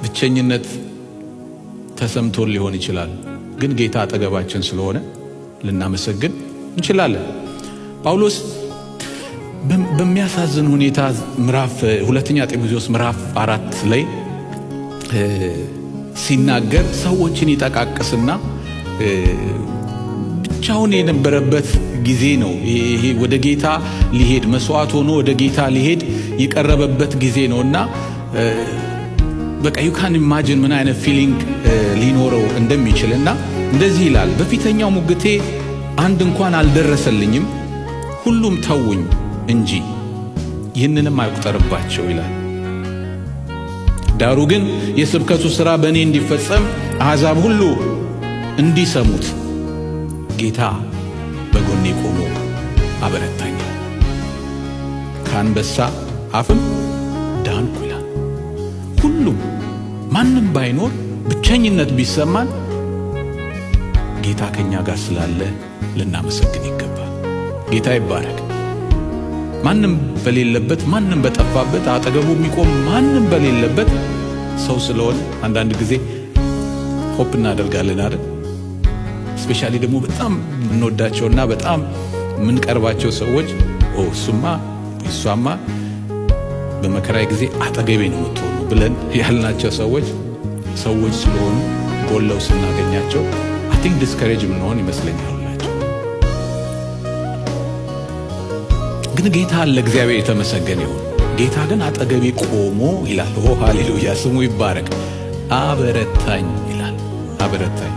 ብቸኝነት ተሰምቶን ሊሆን ይችላል፣ ግን ጌታ አጠገባችን ስለሆነ ልናመሰግን እንችላለን። ጳውሎስ በሚያሳዝን ሁኔታ ምዕራፍ ሁለተኛ ጢሞቴዎስ ምዕራፍ 4 ላይ ሲናገር ሰዎችን ይጠቃቅስና ብቻውን የነበረበት ጊዜ ነው። ይሄ ወደ ጌታ ሊሄድ፣ መስዋዕት ሆኖ ወደ ጌታ ሊሄድ የቀረበበት ጊዜ ነውና በቃ you can imagine ምን አይነት feeling ሊኖረው እንደሚችል። እና እንደዚህ ይላል፣ "በፊተኛው ሙግቴ አንድ እንኳን አልደረሰልኝም፣ ሁሉም ተውኝ እንጂ ይህንንም አይቁጠርባቸው" ይላል። "ዳሩ ግን የስብከቱ ሥራ በእኔ እንዲፈጸም፣ አሕዛብ ሁሉ እንዲሰሙት ጌታ በጎኔ ቆሞ አበረታኝ፣ ከአንበሳ አፍም ዳንኩ" ይላል። ሁሉም ማንም ባይኖር፣ ብቸኝነት ቢሰማን ጌታ ከኛ ጋር ስላለ ልናመሰግን ይገባል። ጌታ ይባረክ። ማንም በሌለበት፣ ማንም በጠፋበት፣ አጠገቡ የሚቆም ማንም በሌለበት፣ ሰው ስለሆነ አንዳንድ ጊዜ hope እናደርጋለን አይደል? Especially ደግሞ በጣም የምንወዳቸውና በጣም የምንቀርባቸው ሰዎች፣ እሱማ እሷማ በመከራዬ ጊዜ አጠገቤ ነው የምትሆኑ ብለን ያልናቸው ሰዎች፣ ሰዎች ስለሆኑ ጎለው ስናገኛቸው I think discourage የምንሆን ይመስለኛል ሁላችን። ግን ጌታ አለ። እግዚአብሔር የተመሰገነ ይሁን። ጌታ ግን አጠገቤ ቆሞ ይላል። ኦ ሃሌሉያ፣ ስሙ ይባረክ። አበረታኝ ይላል። አበረታኝ።